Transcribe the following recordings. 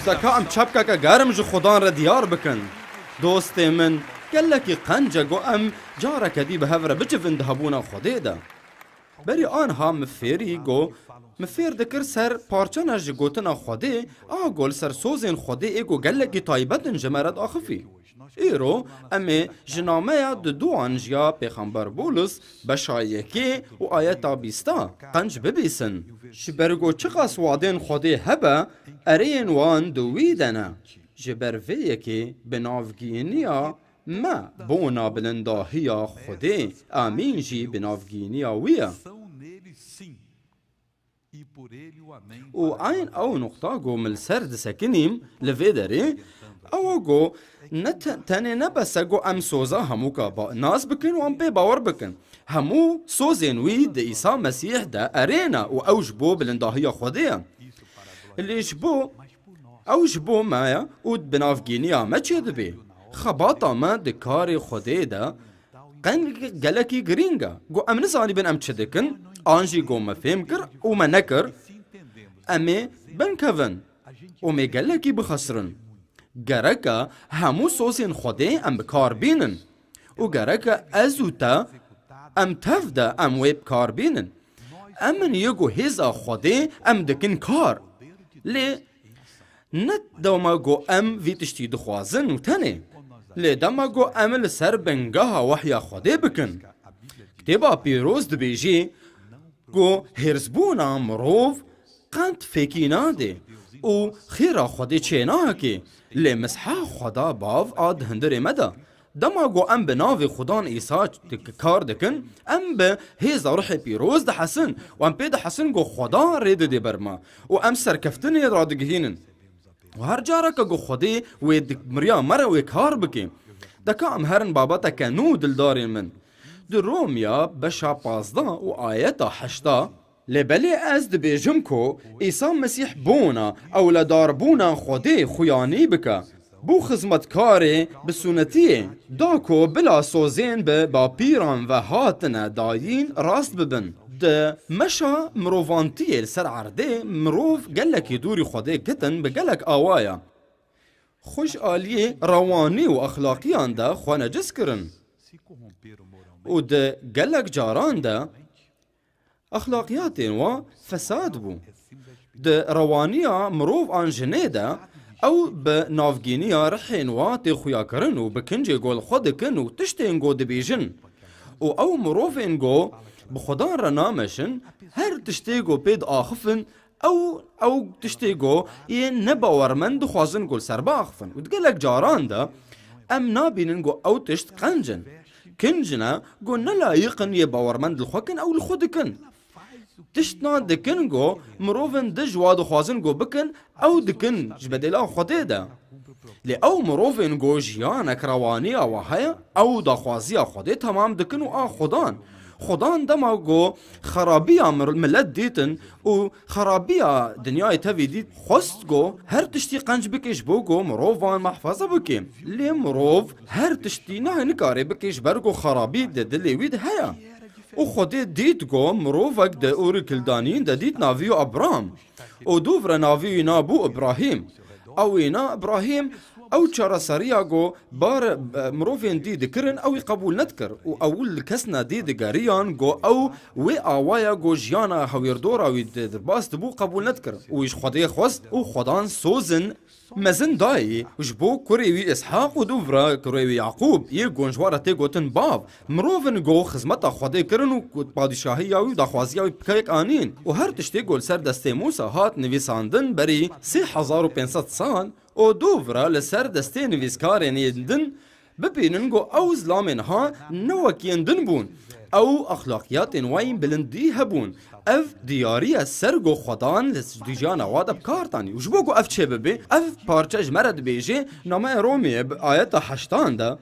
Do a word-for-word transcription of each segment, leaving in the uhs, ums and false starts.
Deka em çepkeke germ ji Xudan re diyar bikin. Dostê min, gelekî qenc e ku em careke dî bi hev re bicivin di hebûna Xwedê de. Berî anha min fêrî ku min fêr dikir ser parçene ji gotina Xwedê, a ku li ser sozên Xwedê ê ku gelekî taybet in ji me re diaxifî. Îro em ê ji nameya duduan ji ya Pêxember Bulus beşa yekê û ayeta bîsta qenc bibîsin. Ji ber ku çiqas wadên Xwedê hebe, ereyên wan di wî de ne. Ji ber vê yekê binavgîniya me bona bilindahiya Xwedê, amîn jî binavgîniya wî ye. Û eyn ew nuqta ku min li ser disekinîm li vê derê, ew e ku ne te-, tenê ne bes e ku em soza hemûka ba-, nas bikin û em pê bawer bikin. Hemû sozên wî di Îsa Mesîh de erê ne û ew ji bo bilindahiya Xwedê ye. Lê ji bo, ew ji bo me ye û di binavgîniya me çêdibe. Xebata me di karê Xwedê de qeng gelekî girîng e. Ku em nizanîbin em çi dikin, an jî ku me fêm kir û me nekir, em ê binkevin û em ê gelekî bixesirin. Gerek e hemû sozên Xwedê em bi kar bînin. Û gerek e ez û te em tev de em wê bi kar bînin. Em in yê ku hêza Xwedê em dikin kar. Lê ne dema ku em vî tiştî dixwazin û tenê. Lê dema ku em li ser bingeha wehya Xwedê bikin. Kitêba Pîroz dibêjî ku hêrsbûna mirov qet fêkî nade û xêra Xwedê çênake, lê misha Xweda Bav a di hundirê me de. Dema ku em bi navê Xudan Îsa dik-, kar dikin, em bi hêza Ruhê Pîroz dihesin û em pê dihesin ku Xweda rê didê ber me û em serkeftinê radigihînin. Û her careke ku Xwedê wê di miriya me re wê kar bike. Deka em herin babeteke nû dildarên min. Di Romya beşa pazdeh û ayeta heşta, Lê belê ez dibêjim ku Îsa Mesîh bona ewledarbûna Xwedê xuyanî bike. Bû xizmetkarê bi sûnetiyê da ku bila sozên bi bapîran ve hatine dayîn rast bibin. Di meşa mirovantiyê li ser erdê mirov gelekî dûrî Xwedê ketin bi gelek awaya. Xwe ji aliyê rewanî û exlaqiyan de xwe necis kirin. Û di gelek caran de exlaqiyatên wa fesad bû. Di rewaniya mirov an jinê de ew bi navgîniya rihên wa tê xuyakirin û bi kincê ku li xwe dikin û tiştên ku dibêjin. Û ew mirovên ku bi Xudan re nameşin, her tiştê ku pê diaxifin, ew, ew tiştê ku yên nebawermend dixwazin ku li ser biaxifin. Û di gelek caran de em nabînin ku ew tişt qenc in. Kinc ne ku nelayiq in yê bawermend li xwe kin, ew li xwe dikin. Tiştna dikin ku mirovên dij wa dixwazin ku bikin, ew dikin ji bedêla Xwedê de. Lê ew mirovên ku jiyanek rewaniya wa heye, ew daxwaziya Xwedê temam dikin û a Xudan. Xudan dema ku xerabiya mir-, milet dîtin û xerabiya dinyayê tevî dît, xwest ku her tiştî qenc bike ji bo ku mirovan mehfaza bike. Lê mirov her tiştî nahê nikare bike ji ber ku xerabî di dilê wî de heye. Û Xwedê dît ku mirovek di Ûr û Kildanîn de dît navî wî Abram. Û dûv re navî wî na bû Ibrahîm. Ew wî na Ibrahîm, ew çareseriya ku bar, e, mirovên dî dikirin, ew wî qebûl nedikir. Û ew li kesna dî digeriyan ku ew wê awaya ku jiyana hewîrdora wî di, derbas dibû qebûl nedikir. Û wî ji Xwedê xwest û Xwedan sozin mezin dayî ji bo kurê wî Îshaq û dûv re kurê wî Yaqûb, yê ku ji wan re tê gotin bav. Mirovin ku xizmeta Xwedê kirin û ku padîşahiya wî û daxwaziya wî bi kek anîn. Û her tiştê ku li ser destê Mûsa hat nivîsandin berî sê hezar û pênc sed sal, û dûv re li ser destê nivîskarên yên din bibînin ku ew zilamên ha ne wek yên din bûn. Ew exlaqiyatên wayîn bilindî hebûn. Ev diyarî ye ser ku Xwedan li dijana wa de bi kar tanî. Û ji bo ku ev çê bibe, ev parçe ji me re dibêje, nameyê Romê bi ayeta heştan de,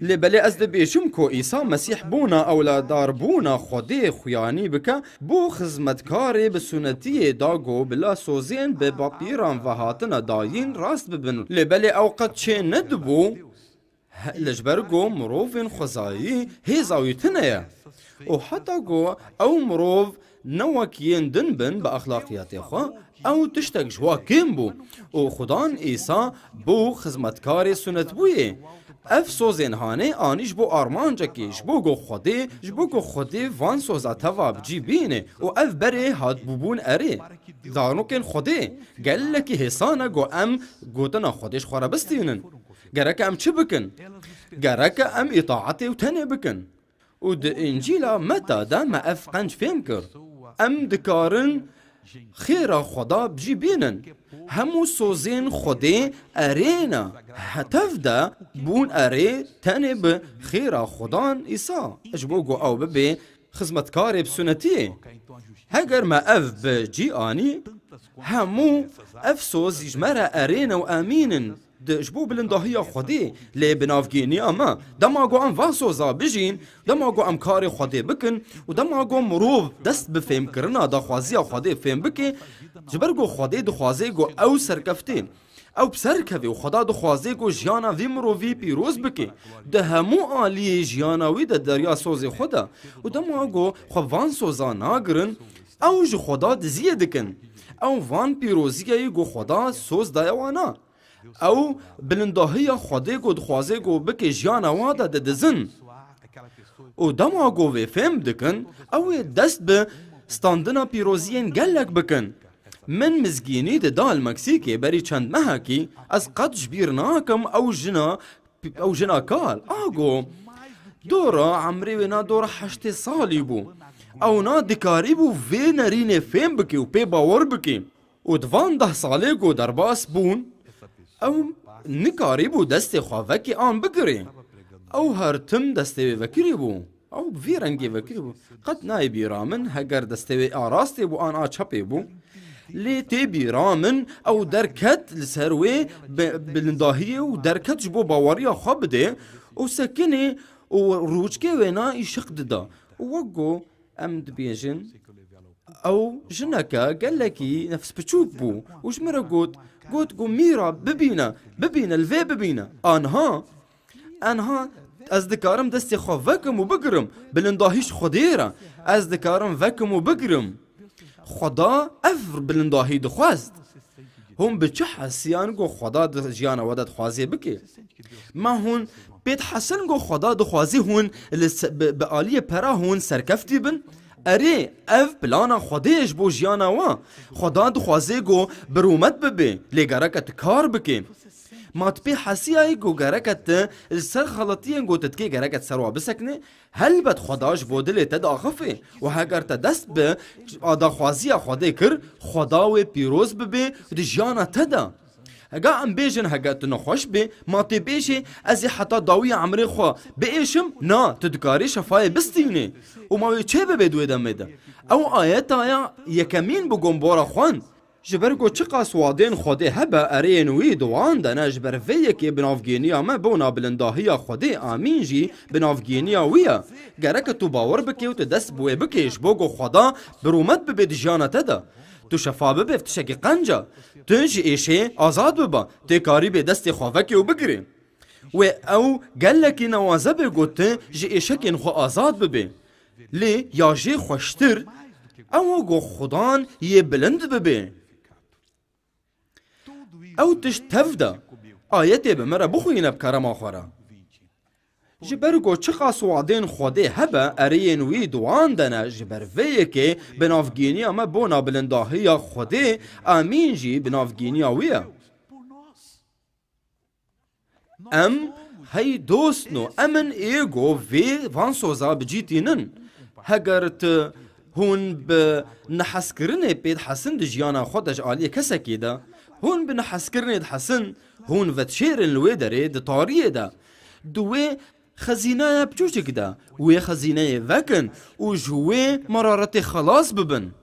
Lê belê ez dibêjim ku Îsa Mesîh bona ewladarbûna Xwedê xuyanî bike, bû xizmetkarê bi sûnetiyê da ku bila sozên bi bapîran ve hatine dayîn rast bibin. Lê belê ew qet çê nedibû, he-, li ji ber ku mirovên xwezayî hêza wî tune ye. Û heta ku ew mirov ne wek yên din bin bi exlaqiyatê xwe, ew tiştek ji wa kêm bû. Û Xudan Îsa bû xizmetkarê sunetbûyê. Ev sozên hanê anî ji bo armancekê, ji bo ku Xwedê, ji bo ku Xwedê van soza teva bi cî bîne û ev berê hat bûbûn erê. Zarokên Xwedê, gelekî hêsan e ku em gotina Xwedê ji xwe re bistînin. Gerek em çi bikin? Gerek em îtaetê û tenê bikin. Û di Încîla Meta de me ev qenc fêm kir. Em dikarin xêra Xweda bi cî bînin. Hemû sozên Xwedê erê ne. Hetev de bûn erê tenê bi xêra Xudan Îsa. Ji bo ku ew bibe xizmetkarê bi sunetiyê. Heger me ev bi cî anî, hemû ev soz ji me re erê ne û emîn in. Di, ji bo bilindahiya Xwedê, lê bi navgêniya me, dema ku em va soza bijîn, dema ku em karê Xwedê bikin û dema ku mirov dest bi fêmkirina daxwaziya Xwedê fêm bike, ji ber ku Xwedê dixwaze ku ew serkeftê, ew bi ser keve û Xweda dixwaze ku jiyana vî mirovî pîroz bike, di hemû aliyê jiyana wî de deriya sozê xwe de û dema ku xwe van soza nagirin, ew ji Xweda diziyê dikin. Ew van pîroziyeyê ku Xweda soz daye wana. Ew bilindahiya Xwedê ku dixwaze ku bike jiyana wa de didizin. Û dema ku vê fêm dikin, ew ê dest bi standina pîroziyên gelek bikin. Min mizgînî dida li Meksîkê berî çend mehekî, ez qet ji bîr nakim ew jina, ew jina kal. A got, dora emrê wê na dora heştê salî bû. Ew na dikarîbû vê nerînê fêm bike û pê bawer bike. Û di van deh salê ku derbas bûn, ew nikarîbû destê xwe vekê an bigirê. Ew her tim destê wê vekirî bû. Ew bi vî rengê vekirî bû. Qet nayê bîra min heger destê wê a rastê bû an a çepê bû. Lê tê bîra min ew derket li ser wê bi, bilindahiyê û derket ji bo baweriya xwe bidê û sekinê û rûçkê wê na îşiq dida. Û wek ku em dibêjin, ew jineke gelekî nefsbiçûk bû û ji min re got, got ku mîra bibîne, bibîne, li vê bibîne. Anha, anha ez dikarim destê xwe vekim û bigirim, bilindahî ji Xwedê re. Ez dikarim vekim û bigirim. Xweda ev bilindahî dixwest. Hûn bi çi hesiyan ku Xweda di jiyana we de dixwazê bike? Ma hûn pê dihesin ku Xweda dixwazî hûn li se-, bi, bi aliyê pera hûn serkeftî bin? Erê, ev plana Xwedê ye ji bo jiyana we. Xweda dixwaze ku bi rûmet bibe, lê gereke tu kar bike. Ma tu pê hesiyayî ku gereke tu li ser xeletiyên ku tu dikê gereke tu ser wa bisekine? Helbet Xweda ji bo dilê te diaxife û heger te dest bi daxwaziya Xwedê kir, Xweda wê pîroz bibe di jiyana te de. Hega em bêjin hege tu nexweş bî, ma tê bêjê, ez ê heta dawiya emrê xwe biêşim? Na, tu dikarî şefayê bistînî. Û ma wê çê bibe di wê demê de? Ew ayeta ya yekemîn bi gombora xwend. Ji ber ku çiqas wadên Xwedê hebe, ereyên wî di wan de ne, ji ber vê yekê bi navgêniya me bona bilindahiya Xwedê, amîn jî bi navgêniya wî ye. Gereke tu bawer bikê û tu dest bi wê bikê, ji bo ku Xweda bi rûmet bibe di jiyana te de. Tu şefa bibe, ev tiştekî qenc e. Tu ji êşê azad bibe, tê karîbê destê xwe vekê û bigirê. Wê ew gelekî nawaze be ku tu ji êşekên xwe azad bibe. Lê ya jê xweştir, ew e ku Xudan yê bilind bibe. Ew tişt tev de, ayetê bi me re bixwîne bi kerema xwe re. Ji ber ku çiqas wadên Xwedê hebe, ereyên wî di wan de ne, ji ber vê yekê bi navgîniya me bona bilindahiya Xwedê, amîn jî bi navgîniya wî ye. Em hey dostno, em in ê go vê van soza bi cî tînin. Heger tu hûn bi nehezkirinê pê dihesin di jiyana xwe de ji aliyê kesekî de, hûn bi nehezkirinê dihesin, hûn vedişêrin li wê derê di tariyê de. Di wê xezînaya biçûçik de, wê xezîneyê vekin û ji wê meraretê xelas bibin.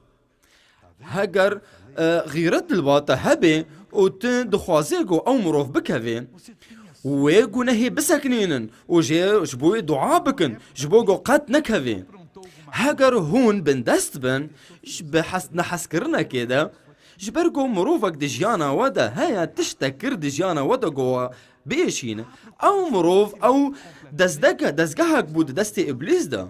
Heger, e, xîret li ba te hebe û tu dixwazê ku ew mirov bikeve, wê gunehê bisekinînin û jê, ji bo wê dua bikin, ji bo ku qet nekeve. Heger hûn bindest bin, ji bi hes-, nehezkirinekê de, ji ber ku mirovek di jiyana we de heye tiştek kir di jiyana we de ku we biêşîne, ew mirov, ew dezgeh-, dezgehek bû di destê Îblîs de.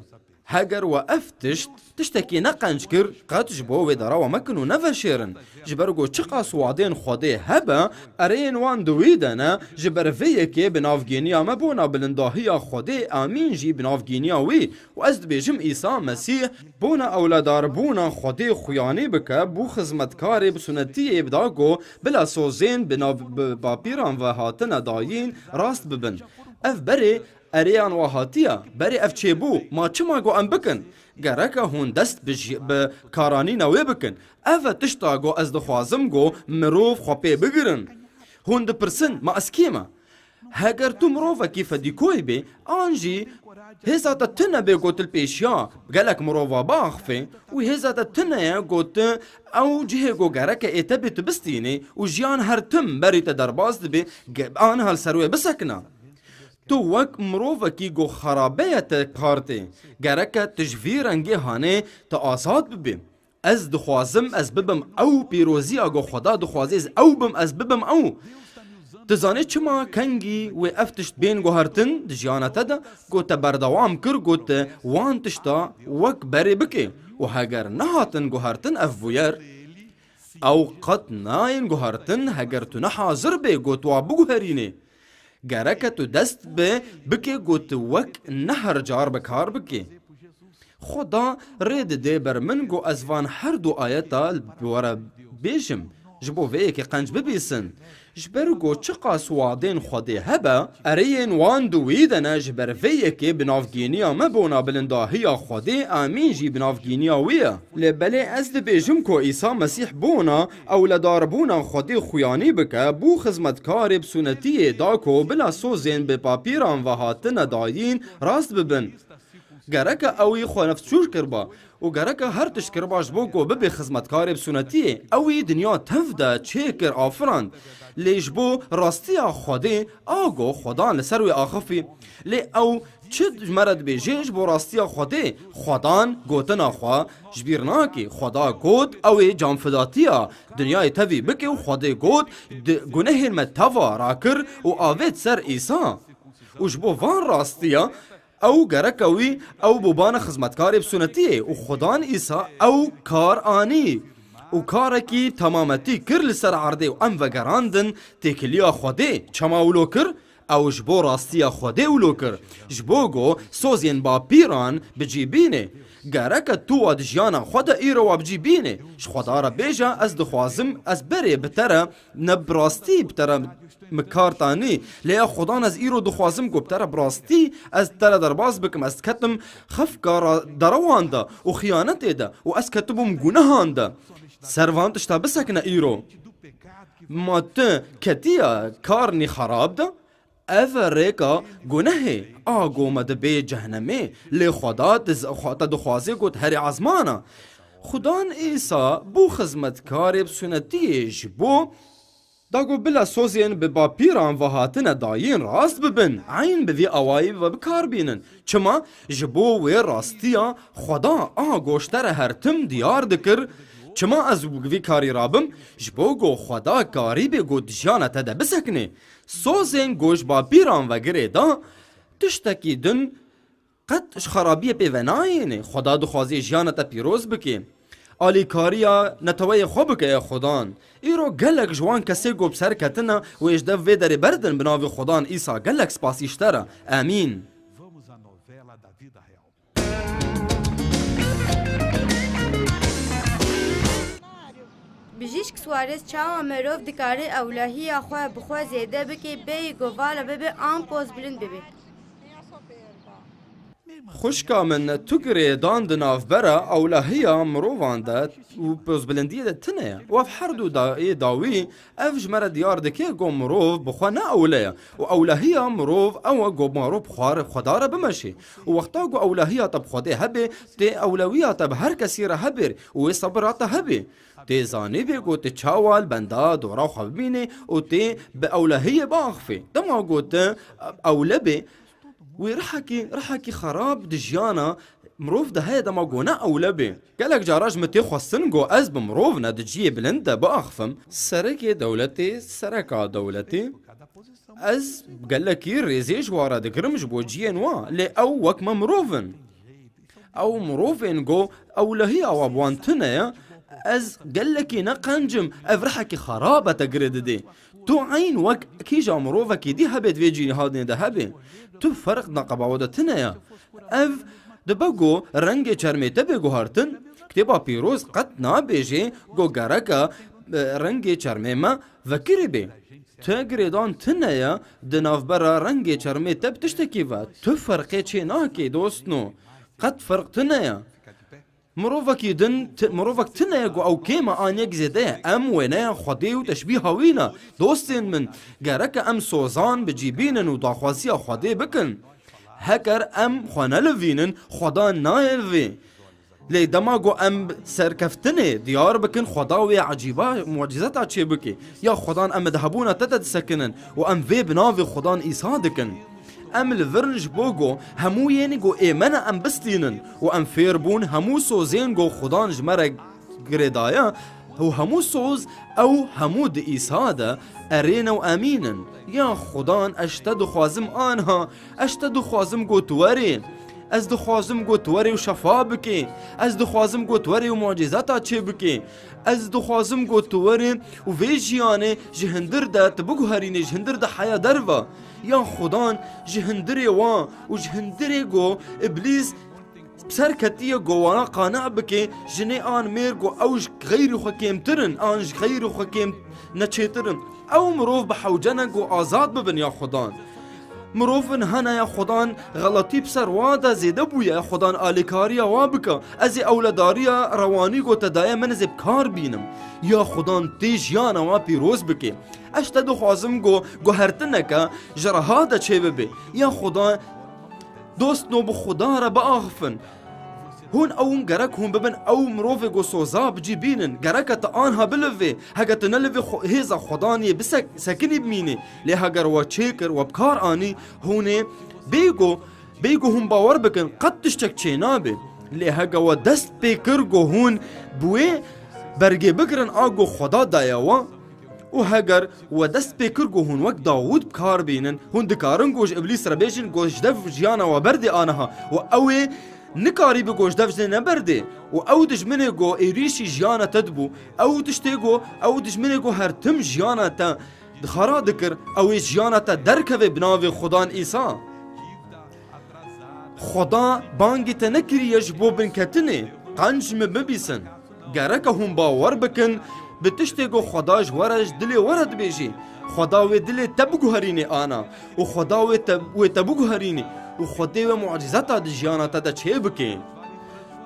Heger we ev tişt, tiştekî ne qenc kir, qet ji bo wê dara we mekin û neveşêrin. Ji ber ku çiqas wadên Xwedê hebe, ereyên wan di wî de ne, ji ber vê yekê bi navgîniya me bona bilindahiya Xwedê, amîn jî bi navgîniya wî. Û ez dibêjim Îsa Mesîh bona ewledarbûna Xwedê xuyanî bike, bû xizmetkarê bi sunetiyê bida ku bila sozên bi nav-, bi bapîran ve hatine dayîn rast bibin. Ev berê ereyan wa hatiye, berê ev çêbû, ma çima ku em bikin? Gereke hûn dest bi jî-, bi karanîna wê bikin. Ev e tişta ku ez dixwazim ku mirov xwe pê bigirin. Hûn dipirsin, ma ez kê me? Heger tu mirovekî fedîkoyî bê, an jî hêza te tune bê ku tu li pêşiya gelek mirova biaxifê û hêza te tune ye ku tu ew cihê ku gereke ê te bê tu bistînê û jiyan her tim berî te derbas dibe, ge-, aniha li ser wê bisekine. Tu wek mirovekî ku xerabe ye te kar tê. Gereke tu ji vî rengê hanê tu azad bibî. Ez dixwazim ez bibim ew pîroziya ku Xweda dixwaze ez ew bim, ez bibim ew. Tu zanî çima kengî wê ev tişt bên guhertin di jiyana te de, ku te berdewam kir, ku te wan tişta wek berê bike û heger nehatin guhertin ev bûyer, ew qet nayên guhertin heger tu ne hazir bê ku tu wa biguherînê. Gereke tu dest bi bike ku tu wek ne her car bi kar bikî. Xweda rê dide ber min ku ez van her du ayeta bi we re bêjim, ji bo vê yekê qenc bibîsin. Ji ber ku çiqas wadên Xwedê hebe, ereyên wan di wî de ne, ji ber vê yekê bi navgîniya me bona bilindahiya Xwedê, amîn jî bi navgîniya wî ye. Lê belê ez dibêjim ku Îsa Mesîh bona ewledarbûna Xwedê xuyanî bike, bû xizmetkarê bi sunetiyê da ku bila sozên bi papîran ve hatine dayîn rast bibin. Gereke ewî xwe nefsçûr kiriba û gereke her tişt kiriba ji bo ku bibe xizmetkarê bi sunetiyê. Ewî dinya tev de çêkir, afirand. Lê ji bo rastiya Xwedê a ku Xwedan li ser wê axifî. Lê ew çi ji me re dibêje ji bo rastiya Xwedê? Xwedan gotina xwe ji bîr nakê. Xweda got, ew ê canfidatiya dinyayê tevî bike û Xwedê got, di gunehên me teva rakir û avêt ser Îsa. Û ji bo van rastiya ew gereke wî ew bûbane xizmetkarê bi sunetiyê û Xwedan Îsa ew kar anî û karekî temametî kir li ser erdê û em vegerandin têkiliya Xwedê. Çema wilo kir? Ew ji bo rastiya Xwedê wilo kir. Ji bo ku sozên bapîran bi cî bînê. Gereke tu wa di jiyana xwe de îro wa bi cî bînê. Ji Xweda re bêje, ez dixwazim, ez berê bi te re ne bi rastî bi te re mi kar tanî. Lê ya Xwedan ez îro dixwazim ku bi te re bi rastî ez te re derbas bikim. Ez diketim xefka ra-, derewan de û xiyanetê de û ez ketibûm gunehan de. Ser van tişta bisekine îro. Ma tu ketiya karnî xerab de? Ev e rêka gunehê, a ku me dibê cehnemê, lê Xweda diz-, xwe te dixwaze ku tu herî ezmana. Xudan Îsa bû xizmetkarê bi sunetiyê ji bo da ku bila sozên bi bapîran ve hatine dayîn rast bibin, eyn bi vî awayî ve bi kar bînin. Çima? Ji bo wê rastiya Xweda a goşte re her tim diyar dikir. Çima ez vî karî rabim? Ji bo ku Xweda karî bê ku di jiyana te de bisekine. Sozên ku ji bapîran ve girê da, tiştekî din qet ji xerabiyê pê venayêne. Xweda dixwaze jiyana te pîroz bike. Alîkariya neteweyê xwe bike, ê Xudan. Îro gelek ji wan kesê ku bi ser ketine wê ji dev vê derê berdin bi navê Xudan Îsa gelek spasî ji te re. Emîn. Bijîşk Suarez, çawa mirov dikare ewlehiya xwe bi xwe zêde bike, bêyî ku vala bibe an pozbilind bibe? Xwişka min, tu girêdan di navbera ewlehiya mirovan de û pozbilindiyê de tune ye. Û ev her du da-, ê dawî ev ji me re diyar dike ku mirov bi xwe ne ewle ye. Û ewlehiya mirov ew e ku mirov bi xwe re, Xweda re bimeşe. Û wexta ku ewlehiya te bi Xwedê hebe, tê ewlewiya te bi her kesî re hebe û wê sebira te hebe. Tê zanîbê ku tu çawa li benda dora xwe bimînî û tê bi ewlehiyê biaxifî. Dema ku tu ewle bê, wê rihekî, rihekî xerab di jiyana mirov de heye dema ku ne ewle bê. Gelek cara ji min tê xwestin ku ez bi mirov ne di cihê bilind de biaxifim. Serekê dewletê, sereka dewletê, ez gelekî rêzê ji wa re digirim ji bo cihên wa, lê ew wek me mirov in. Ew mirovên go ewlehiya wa bi wan tune ye, ez gelekî neqencim, ev rihekî xerab e te girê didê. Tu eyn wek kîja mirovekî dî hebê di vê cîhanê de hebê. Tu ferq neqeba we de tune ye. Ev dibe go rengê çermê te bê guhertin. Kitêba Pîroz qet nabêjê go gereke, e, rengê çermê me vekirî bê. Te girêdan tune ye di navbera rengê çermê te bi tiştekî ve. Tu ferqê çê nakê dostno. Qet ferq tune ye. Mirovekî din, ti-, mirovek tune ye ku ew kêm e an yek zêde ye. Em wêneya Xwedê û teşbîha wî ne. Dostên min, gereke em sozan bi cî bînin û daxwaziya Xwedê bikin. Heger em xwe nelivînin, Xweda nayê vê. Lê dema ku em serkeftinê diyar bikin, Xweda wê ecîba mucîzeta çê bike. Ya Xwedan em di hebûna te de disekinin û em vê bi navê Xwedan Îsa dikin. Em li vir in ji bo ku hemû yên ku ê me ne em bistînin û em fêr bûn hemû sozên ku Xudan ji me re girêdaye û hemû soz ew hemû di Îsa de erê ne û emîn in. Ya Xudan ez ji te dixwazim anha, ez ji te dixwazim ku tu werê. Ez dixwazim ku tu werê û şefa bikê. Ez dixwazim ku tu werê û mucîzeta çê bikê. Ez dixwazim ku tu werê û vê jiyanê ji hindir de tu biguherînê, ji hindir de heya derve. Ya Xudan ji hindirê wan û ji hindirê ku Îblîs bi ser ketiye ku wana qane bike, jinê an mêr ku ew ji xeyrî xwe kêmtir in, an ji xeyrî xwe kêm neçêtir in. Ew mirov bi hewce ne ku azad bibin ya Xudan. Mirovin hene ya Xudan xeletî bi ser wa de zêde bûye, ya Xudan alîkariya wa bike. Ez ê ewledariya rewanî ku te daye min ez ê bi kar bînim. Ya Xudan tê jiyana wa pîroz bike. Ez te dixwazim ku guhertineke ji reha de çêbibe. Ya Xuda, dostno bi Xuda re biaxifin. Hûn ew gerek hûn bibin ew mirovê ku soza bi cî bînin. Gereke tu anha bilivê. Heke tu nelivê xwe-, hêza Xudaniyê bisek-, sekinî bimînê. Lê heger we çêkir, we bi kar anî, hûnê bê ku, bê ku hûn bawer bikin, qet tiştek çê nabe. Lê heke we dest pê kir ku hûn bi wê bergê bigirin a ku Xuda daye we, û heger we dest pê kir ku hûn wek Dawûd bi kar bînin, hûn dikarin ku ji Îblîs re bêjin ku ji dev jiyana we berdê aniha û ew ê nikarîbû ku ji dev jê neberdê û ew dijminê ku êrîşî jiyana te dibû, ew tiştê ku ew dijminê ku her tim jiyana te dixera dikir, ew ê jiyana te derkeve bi navê Xudan Îsa. Xweda bangî te nekiriye ji bo binketinê, qenc min bibîsin. Gereke hûn bawer bikin, bi tiştê ku Xweda ji we re, ji dilê we re dibêjî. Xweda wê dilê te biguherînê ana û Xweda wê te, wê te biguherînê û Xwedê wê mucîzeta di jiyana te de çêbike.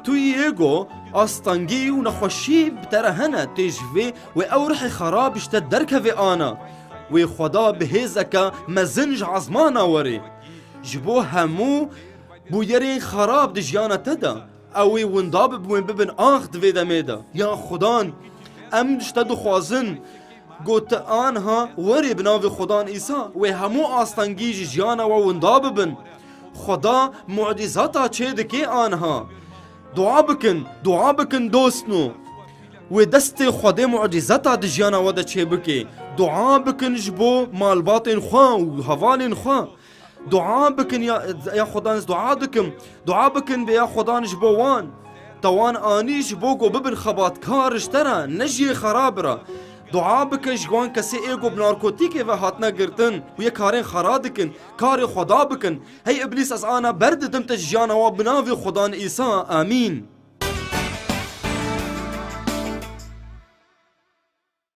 Tu yê ku astengî û nexweşî bi te re hene, tê ji vê wê ew rihê xerab ji te derkeve ana. Wê Xweda bi hêzeke mezin ji ezmana were. Ji bo hemû bûyerên xerab di jiyana te de, ew ê winda bibin, bibin ax di vê demê de. Ya Xudan, em ji te dixwazin, ku tu anha werê bi navê Xudan Îsa, wê hemû astengî ji jiyana we winda bibin. Xuda mucîzata çê dike anha. Dua bikin, dua bikin dostno. Wê destê Xwedê mucîzeta di jiyana we de çêbike. Dua bikin ji bo malbatên xwe û hevalên xwe. Dua bikin ya, ya Xudan, ez dua dikim. Dua bikin bê ya Xudan ji bo wan. Te wan anî ji bo ku bibin xebatkar ji te re, ne ji yê xerab re. Dua bike ji wan kesê ê ku bi narkotîkê ve hatine girtin û yê karên xera dikin, karê Xweda bikin. Hey Îblîs, ez ana berdidim te ji jiyana wan bi navê Xudan Îsa. Amîn.